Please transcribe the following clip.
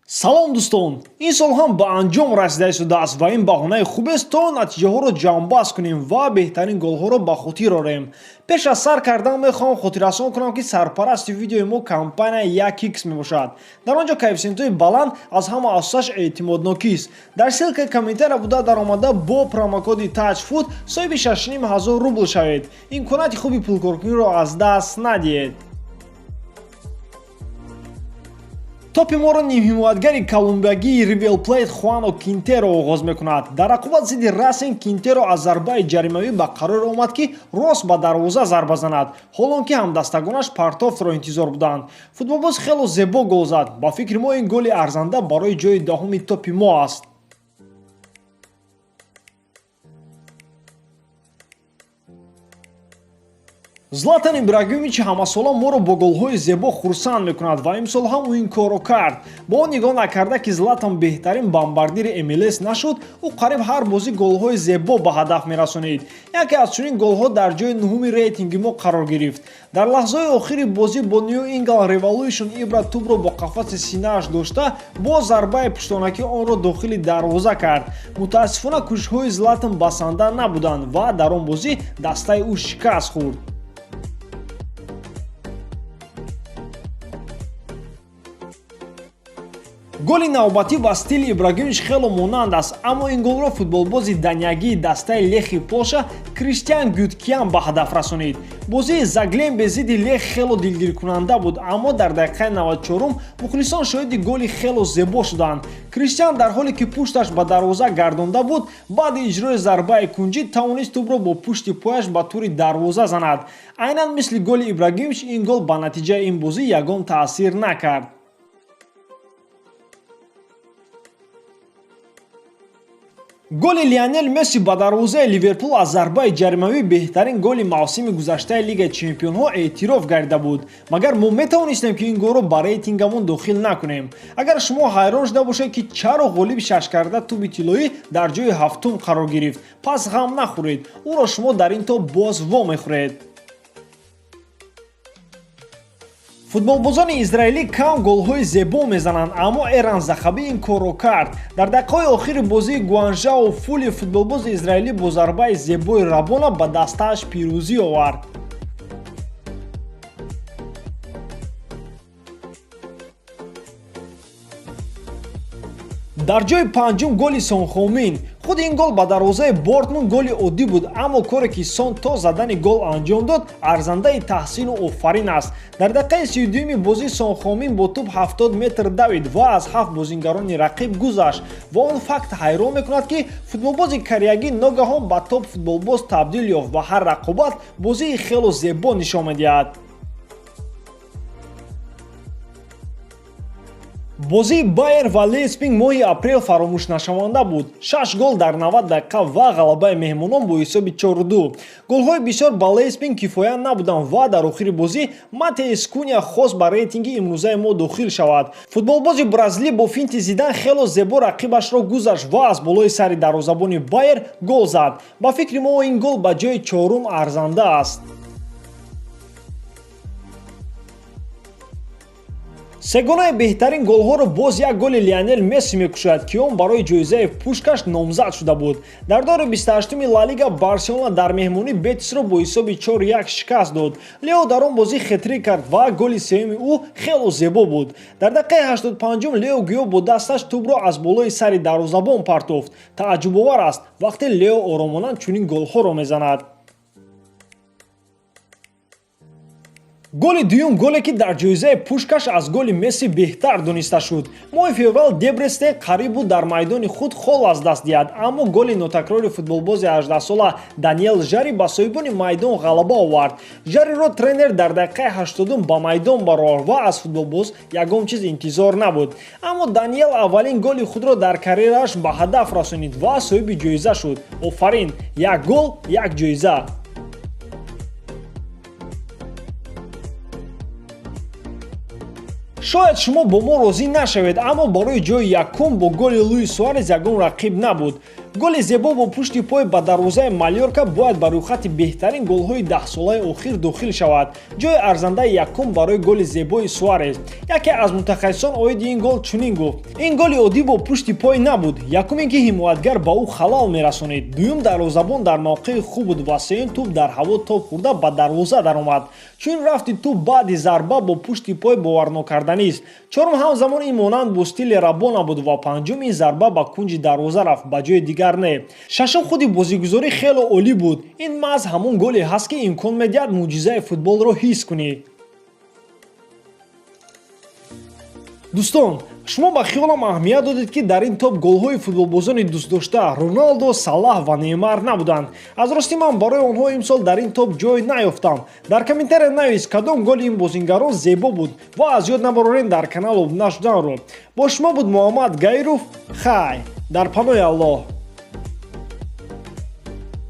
Салом, дӯстон! Ин сол ҳам ба анҷом расида истодааст ва ин баҳонаи хубест, то натиҷаҳоро ҷамъбаст кунем ва беҳтарин голҳоро ба хотир орем. Пеш аз сар кардан мехоҳам хотиррасон кунам, ки сарпарасти видеои мо компания 1x мебошад. Дар он ҷо коэффисиентҳои баланд, аз ҳама асосаш эътимоднокист. Дар ссылкаи комментария буда даромада, бо промокоди TAJFOOT соҳиби 6 ҳазор рубл шавед. Имконияти хуби пулкоркуниро аз даст надиҳед. Топи моро нимҳимоятгари колумбиягии Ривер Плейт Хуано Кинтеро оғоз мекунад. Дар рақобат зидди Расинг Кинтеро аз зарбаи ҷаримавӣ ба қарор омад, ки рост ба дарвоза зарба занад, ҳолон ки ҳамдастагонаш партофтро интизор буданд. Футболбоз хело зебо гол зад. Ба фикри мо, ин голи арзанда барои ҷои даҳуми топи мо аст. Златан Ибрагимович ҳамасола моро бо голҳои зебо хурсанд мекунад ва имсол ҳам ӯ ин корро кард. Бо он нигоҳ накарда, ки Златан беҳтарин бомбардири МЛС нашуд, ӯ қариб ҳар бозӣ голҳои зебо ба ҳадаф мерасонид. Яке аз чунин голҳо дар ҷои нуҳуми рейтинги мо қарор гирифт. Дар лаҳзаҳои охири бозӣ бо Нью Ингланд Революшн Ибра тӯбро бо қафаси синааш дошта, бо зарбаи пуштонакӣ онро дохили дарвоза кард. Мутаассифона, кӯшишҳои Златан басанда набуданд ва дар он бозӣ дастаи ӯ шикаст хӯрд. Голи навбатӣ ба стили Ибрагимович хело монанд аст, аммо ин голро футболбози даниягии дастаи Лехи Полша Кристиан Гюткян ба ҳадаф расонид. Бозии Заглембе зидди Лех хело дилгиркунанда буд, аммо дар дақиқаи 94-ум мухлисон шоҳиди голи хело зебо шуданд. Кристиан, дар ҳоле ки пушташ ба дарвоза гардонда буд, баъди иҷрои зарбаи кунҷӣ тавонист тӯбро бо пушти пояш ба тури дарвоза занад. Айнан мисли голи Ибрагимович, ин гол ба натиҷаи ин бозӣ ягон таъсир накард. Голи Лионел Месси ба дарвозаи Ливерпул аз зарбаи ҷаримавӣ беҳтарин голи мавсими гузаштаи Лигаи чемпионҳо эътироф гардида буд. Магар мо метавонистем, ки ин голро ба рейтингамон дохил накунем? Агар шумо ҳайрон шуда бошед, ки чаро ғолиби шашкарда тӯби тиллоӣ дар ҷои ҳафтум қарор гирифт, пас ғам нахӯред, ӯро шумо дар ин топ боз вомехӯред. Футболбозони израилӣ кам голҳои зебо мезананд, аммо Эран Захабӣ ин корро кард. Дар дақиқаҳои охири бозии Гуанжао Фули футболбози израилӣ бо зарбаи зебои рабона ба дастааш пирӯзӣ овард. Дар ҷои панҷум голи Сонхомин. Худи ин гол ба дарвозаи Бортмунд голи оддӣ буд, аммо коре, ки Сон то задани гол анҷом дод, арзандаи таҳсину офарин аст. Дар дақиқаи 32-юми бозӣ Сонхомин бо тӯб 70 метр давид ва аз ҳафт бозингарони рақиб гузашт ва он факт ҳайрон мекунад, ки футболбози кореягӣ ногаҳон ба топ футболбоз табдил ёфт ва ҳар рақобат бозии хело зебо нишон медиҳад. Бозии Байер ва Лейпсиг моҳи апрел фаромӯшнашаванда буд: шаш гол дар 90 дақиқа ва ғалабаи меҳмонон бо ҳисоби 4-2. Голҳои бисёр ба Лейпсиг кифоя набуданд ва дар охири бозӣ Матеус Куня хост ба рейтинги имрӯзаи мо дохил шавад. Футболбози бразилӣ бо финти Зидан хело зебо рақибашро гузашт ва аз болои сари дарвозабони Байер гол зад. Ба фикри мо, ин гол ба ҷои чорум арзанда аст. Сегонаи беҳтарин голҳоро боз як голи Лионел Месси мекушояд, ки он барои ҷоизаи Пушкаш номзад шуда буд. Дар даври 28-уми Ла Лига Барселона дар меҳмонӣ Бетисро бо ҳисоби 4-1 шикаст дод. Лео дар он бозӣ хетрик кард ва голи сеюми ӯ хело зебо буд. Дар дақиқаи 85-ум Лео гӯё бо дасташ тӯбро аз болои сари дарвозабон партофт. Тааҷҷубовар аст, вақте Лео оромона чунин голҳоро мезанад. Голи дуюм, голе, ки дар ҷоизаи Пушкаш аз голи Месси беҳтар дониста шуд. Моҳи феврал Дебрестен қариб буд дар майдони худ хол аз даст диҳад, аммо голи нотакрори футболбози 18-сола Даниэл Жари ба соҳибони майдон ғалаба овард. Жариро тренер дар дақиқаи 80-ум ба майдон баровард ва аз футболбоз ягон чиз интизор набуд, аммо Даниэл аввалин голи худро дар карьерааш ба ҳадаф расонид ва соҳиби ҷоиза шуд. Офарин! Як гол, як ҷоиза. Шояд шумо бо мо розӣ нашавед, аммо барои ҷои якум бо голи Луис Суарес ягон рақиб набуд. Голи зебо бо пушти пой ба дарвозаи Малёрка бояд ба рӯйхати беҳтарин голҳои 10-солаи охир дохил шавад. Ҷои арзандаи якум барои голи зебои Суарес. Яке аз мутахассисон оиди ин гол чунин гуфт: ин голи оддӣ бо пушти пой набуд. Якум ин ки ҳимоятгар ба ӯ халал мерасонид, дуюм, дарвозабон дар мавқеи хуб буд ва сеюм, тӯб дар ҳаво тоб хӯрда ба дарвоза даромад. Чун рафти тӯб баъди зарба бо пушти пой боварнокарданист. Чорум, ҳамзамон ин монанд бо стили рабона буд ва панҷум, ин зарба ба кунҷи дарвоза рафт, ба ҷои дигар не. Шашум, худи бозигузорӣ хеле олӣ буд. Ин маҳз ҳамон голе ҳаст, ки имкон медиҳад мӯъҷизаи футболро ҳис кунӣ. Дӯстон, шумо ба хиёлам аҳамият додед, ки дар ин топ голҳои футболбозони дӯстдошта Роналдо, Салаҳ ва Неймар набуданд. Аз ростӣ, ман барои онҳо имсол дар ин топ ҷой наёфтам. Дар комментария навис, кадом голи ин бозингарон зебо буд, ва аз ёд набарорем дар канал обуна шуданро. Бо шумо буд Муҳаммад Гаиров. Хай, дар паноҳи Аллоҳ.